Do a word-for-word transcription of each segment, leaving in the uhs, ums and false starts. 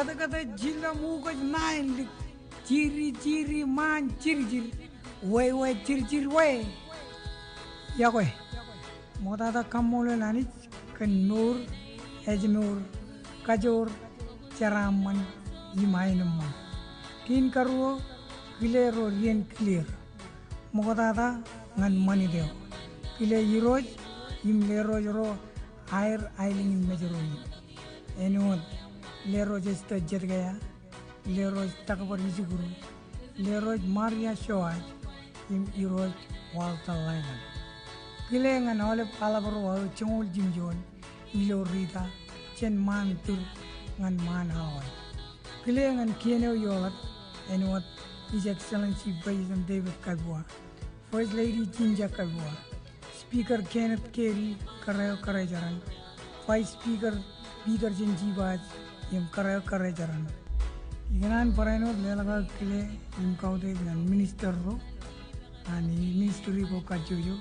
Kōtkōt jilọk ṃukaj ṇain lik. Jiri jiri ṃaan jirjir. Wāwā jirjir wā. Iọkwe. Ṃoktata kaṃṃoolol Anij kōn mour, ājmour, kajoor, jeraaṃṃan im aenōṃṃan. Kein karuo, kile ro dien kile er. Ṃoktata ñan ṃanit eo. Kile Irooj im Lerooj ro aer aelōñ in Mājro in. Āinwōt Lerooj Esther Jetkaya, Lerooj Takbar Isikūr, Lerooj Maria Joas, im Irooj Walter Lyman. Kile ñan aolep aḷap ro aō joñoul jimjuon ilo Rita, jān ṃaan tūr ñan ṃaan awa. Kile ñan kien eo eoḷap, āinwōt His Excellency President David Kabua, First Lady Ginger Kabua, Speaker Kenneth Kerry, kōrā eo kōrā jeran, Vice Speaker Peter Jenjibas, im kōrā eo kōrā jeran. Ikōṇaan barāinwōt leḷọk aō kile im kautiej ñan minister ro an ministry ko kajjojo,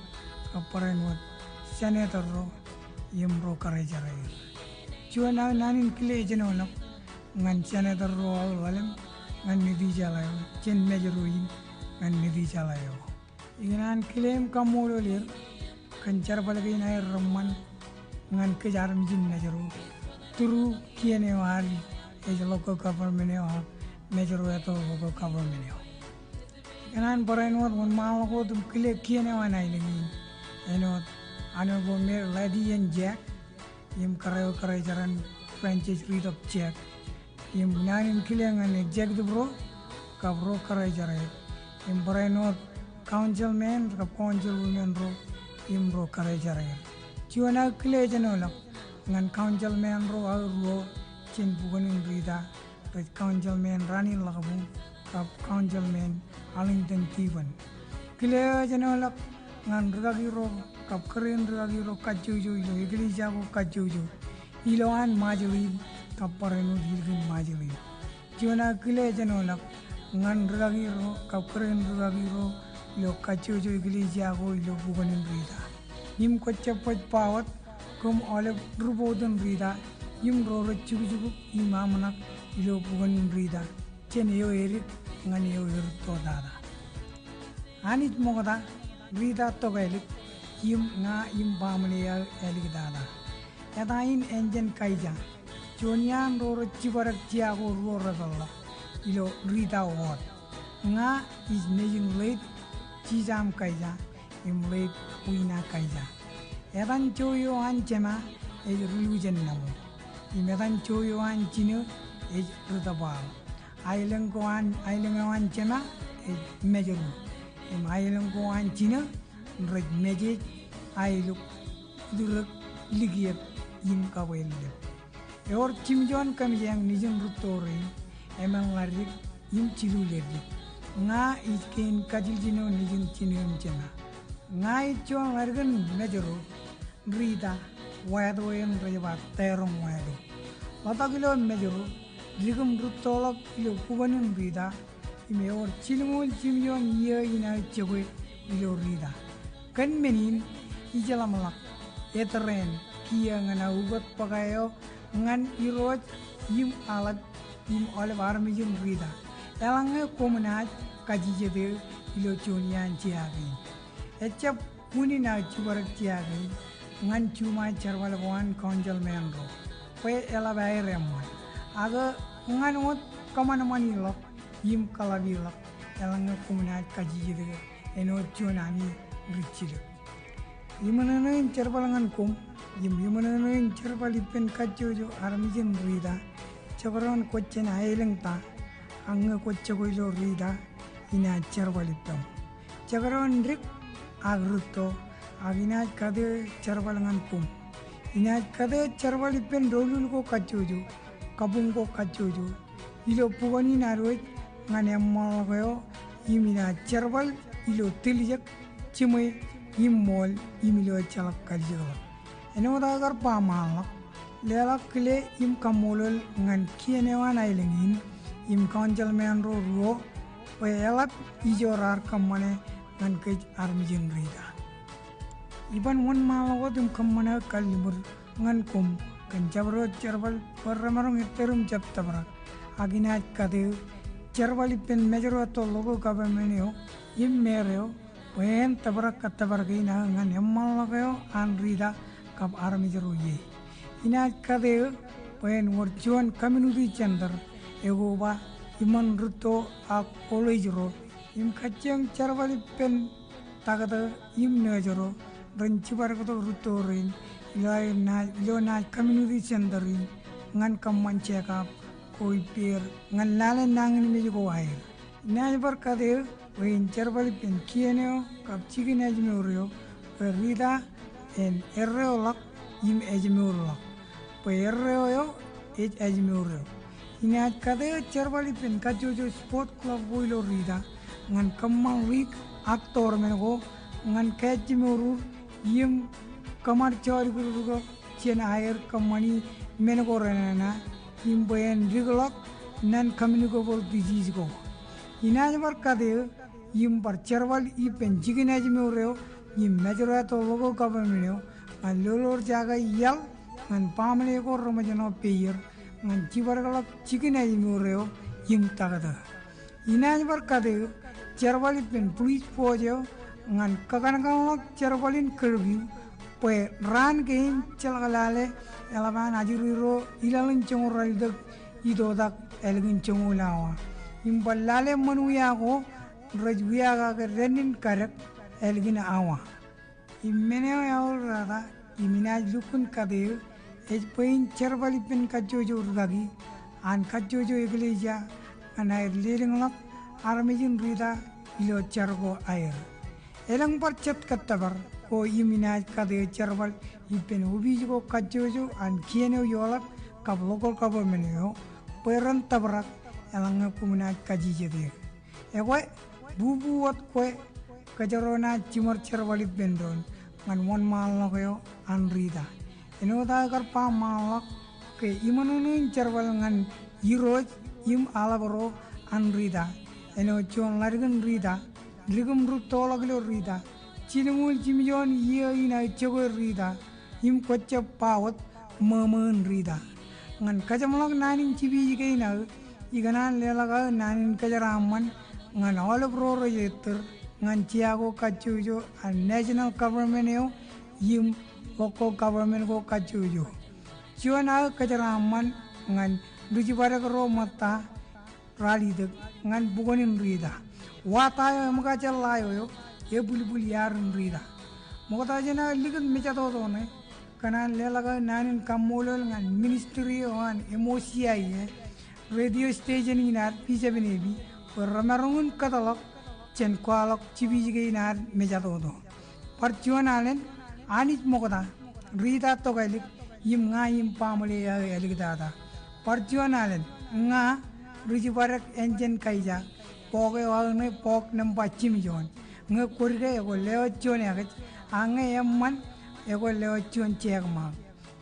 kab barāinwōt senator ro im ro kōrā jera er. Juon aō naan in kile ejenoḷọk ñan senator ro aō ḷalem ñan Nitijeḷā eo, jān Mājro in ñan Nitijeḷā eo. Ikōṇaan kile im kaṃṃoolol er kōn jerbal kein aer reṃṃan ñan kōj armej in Mājro through kien eo ad ej local government eo ak Mājro Atoll local government eo. Ikōṇaan barāinwōt wōnṃaanḷọk wōt im kile kien eo an aelōñ in, āinwōt Honorable Mayor Ladi N. Jack, im kōrā eo kōrā jeran Francis Ridop Jack, im naan in kile ñan executive ro kab ro kōrā jera er, im barāinwōt councilmen kab councilwomen ro im ro kōrā jera er. Juon aō kile ejenoḷọk ñan councilmen ro aō ruo jān bukwōn in Rita, rej Councilman Rani Lakabung kab Councilman Arlington Tiban. Kile eo ejenoḷọk ñan rūkaki ro kab kōrā in rūkaki ro kajjojo ilo eklejia ko kajjojo ilowaan Ṃajeḷ in kab barāinwōt ilikin Ṃajeḷ in. Juon aō kile ejenoḷọk ñan rūkaki ro kab kōrā in rūkaki ro ilo kajjojo eklejia ko ilo bukwōn in Rita. Im kwōjab baj ba wōt kōm aolep ri bōktok in Rita im ro rej jukjuk im aṃ ṇak ilo bukwōn in Rita jān eo edik ñan eo erūtto tata. Anij ṃokta, Rita tokālik, im ña im baaṃle eo āliktata. Eta in āinjeṇ Kaija, juon iaan ro rej jibadek jea ko ruo repeḷḷọk ilo Rita wōt. Ña ij nejin late Jijam Kaija im late Wina Kaija. Etan jowi eo an jema ej Rilujen Namo. Im etan jowi eo an jinō ej Ritōbaḷ. Aelōñ ko an, aelōñ eo an jema ej Mājro. Im aelōñ ko an jinō rej Mājej, Aeluk, Iturōk, Likiep im Kabwellep. Ewōr jimjuon kōmjeañ nejin rūtto rein, emān ḷaddik im jilu leddik. Ña ij kein kajiljino nejin jinō im jema. Ña ij juon ḷaddik in Mājro, Rita, wāto eṇ rej ba Tairoñ wāto. Ḷotak ilo Mājro, dik im rūttoḷọk ilo bukwōn in Rita, im ewōr jilñuul jimjuon iiō in aō jokwe ilo Rita. Kōn men in, ij ḷōmṇak ettōr eṇ kiiō ñan aō ukōt bōk eo ñan Irooj im aḷap im aolep armej in Rita. Eḷaññe koṃ naaj kajijet eō ilo juon iaan jea kein. Ejjab unin aō jibadek jea kein ñan juṃae jerbal ko an councilmen ro bwe eḷap aer eṃṃan. Ak ñan wōt kōṃanṃani ḷọk im kaḷap ḷọk eḷaññe koṃ naaj kajjitōk āinwōt juon ami rijjilōk. Iṃōṇōṇō in jerbal ñan koṃ im iṃōṇōṇō in jerbal ippān kajjojo armej in Rita. Jekdọọn kwōj jān aelōñ ta, ak ñe kwōj jokwe ilo Rita, inaaj jerbal ippaṃ. Jekdọọn dik ak rūtto, ak inaaj kate eō jerbal ñan koṃ. Inaaj kate eō jerbal ippān doulul ko kajjojo, kabuñ ko kajjojo, ilo bukwōn in ad wōj ñan eṃṃanḷọk eo im inaaj jerbal ilo tiljek, jiṃwe im ṃool im ilo ejjeḷọk kalijekḷọk. Āinwōt aō kar ba ṃaanḷọk, leḷọk kile im kaṃṃoolol ñan kien eo an aelōñ in im councilman ro ruo bwe eḷap ijo raar kōṃṃane ñan kōj armej in Rita. Iban wōnṃaanḷọk wōt im kōṃṃan aō kalliṃur ñan koṃ kōn jabdewōt jerbal bwe remaroñ ettōr im jab tōprak. Ak inaaj kate eō jerbal ippān mājro etto local government eo im mayor eo bwe en tōprak kōttōpar kein aō ñan eṃṃanḷọk eo an Rita kab armej ro ie. Inaaj kate eō bwe en wōr juon community center, ekoba iṃōn rūtto ak oḷeej ro, im kajjioñ jerbal ippān taktō im nurse ro ren jibadektok rūtto rein ilo naaj, ilo naaj community center in ñan kōṃṃan check up ko ippāer ñan lale nañinmej ko aer. Inaaj bar kate eō bwe en jerbal ippān kien eo kab jikin ājmour eo bwe Rita en erreoḷọk im ājmourḷọk bwe erreo eo ej ājmour eo. Inaaj kate eō jerbal ippān kajjojo sport club ko ilo Rita ñan kōṃṃan league ak tournament ko ñan kajjimour im kōṃad jọọdik rūkaki jān aer kōṃṃani men ko renana im bwe en dikḷọk non-communicable disease ko. Inaaj bar kate eō im bar jerbal ippān jikin ājmour eo im mājro etto local government eo ñan lolorjake iaḷ ñan baaṃle ko reṃōjṇọ peier ñan jibadekḷọk jikin ājmour eo im taktō. Inaaj bar kate eō jerbal ippān police force eo ñan kakōnkanḷọk jerbal in curfew bwe raan kein ejjeḷọk lale eḷap an ajri ro ilaḷ in joñoul ralitōk itoitak ālikin joñoul awa. Im bar lale ṃōn wia ko rej wiakake dān in kadek ālikin awa. Im men eo eaorōk tata im inaaj lukkuun kate eō ej bwe in jerbal ippān kajjojo rūkaki an kajjojo eklejia ñan aer lelōñḷọk armej in Rita ilo jar ko aer. Elōñ bar jet kōttōpar ko im inaaj kate eō jerbal ippān opiij ko kajjojo an kien eo eoḷap kab local government eo bwe ren tōprak eḷaññe koṃ naaj kajjitōk eō. Ekwe, bubu wōt kwe kōjro naaj jiṃor jerbal ippān doon ñan wōnṃaanḷọk eo an Rita. Āinwōt aō kar ba ṃaanḷọk ke iṃōṇōṇō in jerbal ñan irooj im aḷap ro an Rita. Āinwōt juon ḷaddik in Rita, dik im rūttoḷọk ilo Rita, jilñuul jimjuon iiō in aō jokwe Rita, im kwōjab ba wōt ṃōṃō in Rita. Ñan kajeṃḷọk naan in jipij kein aō, ikōṇaan leḷọk aō naan in kōjeraaṃṃan ñan aolep ro rej ettōr ñan jea ko kajjojo an national government eo im local government ko kajjojo. Juon aō kōjeraaṃṃan ñan ri jibadek ro ṃōtta ralitōk ñan bukwōn in Rita. Wa ta eo eṃōkaj jān ḷaeo eo, ebwilbwil iaad in Rita. Ṃokta jān aō likūt mejatoto ṇe, kōṇaan leḷọk aō naan in kaṃṃoolol ñan ministry eo an M O C I A, radio station in ad V seven A B, bwe remaroñ in kōtḷọk jān kwaḷọk jipij kein ad mejatoto. Bar juon alen, Anij ṃokta, Rita tokālik, im ña im baaṃle eo aō āliktata. Bar juon alen, ña, ri jibadek Ensign Kaija, bọọk eo aō ṇe bọọk nōṃba jimjuon. Ñe kwōdike ekwe lewōj juon ekōj, ak ñe eṃṃan ekwe lewōj juon check mark.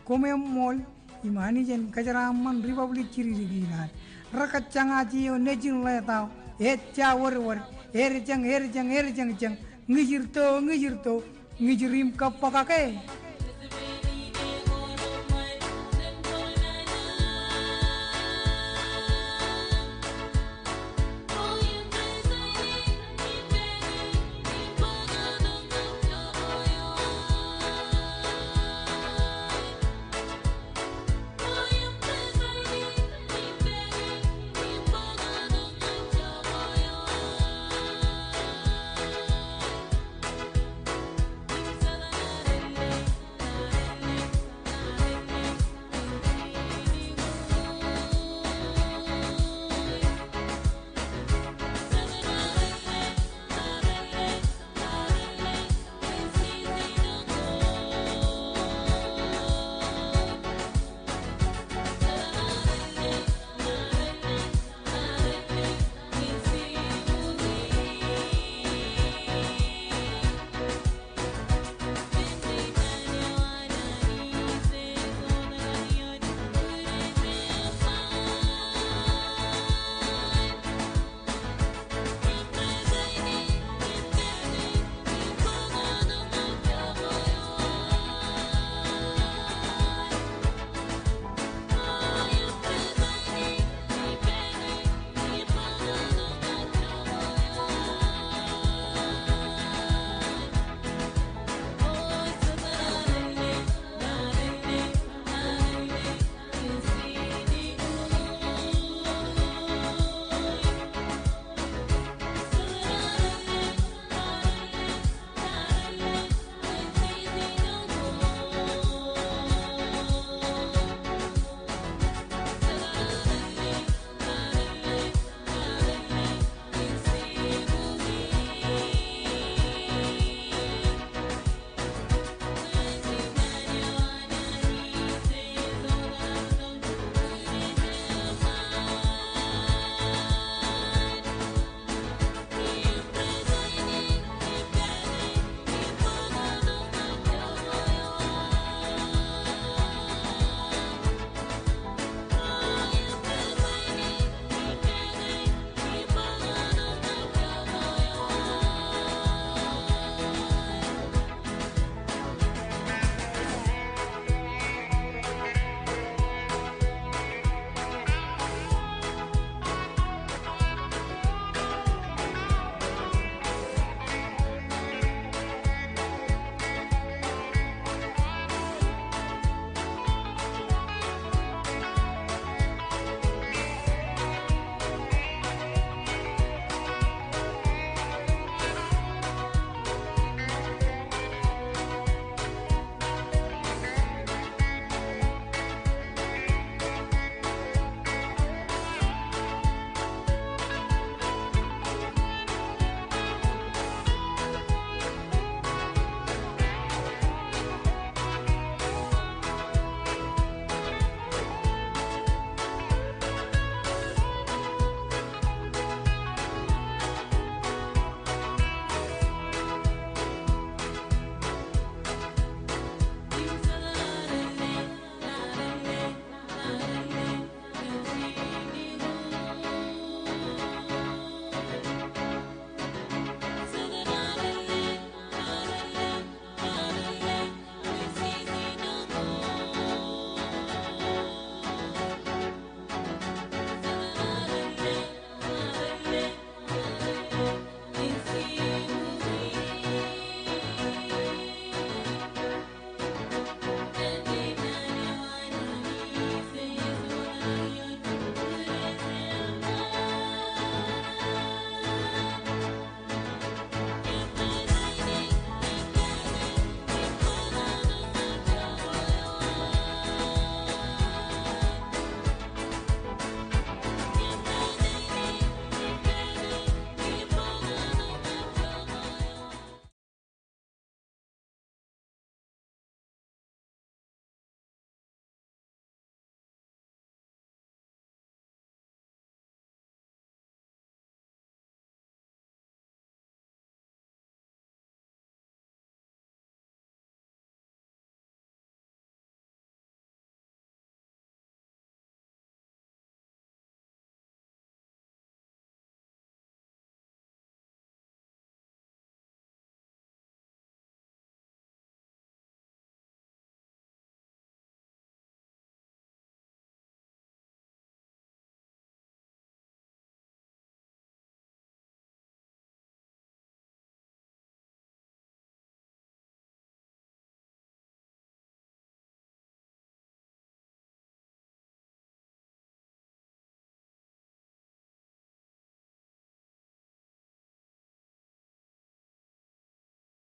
Koṃ eṃṃool, im Anij en kōjeraaṃṃan Republic jidikdik in ad. Rekajjaña aje eo nejin ḷetao, ejja wōdwōd, edjeñ, edjeñ, edjeñjeñ, ñijirto, ñijirto, ñijir im kōbbōkake.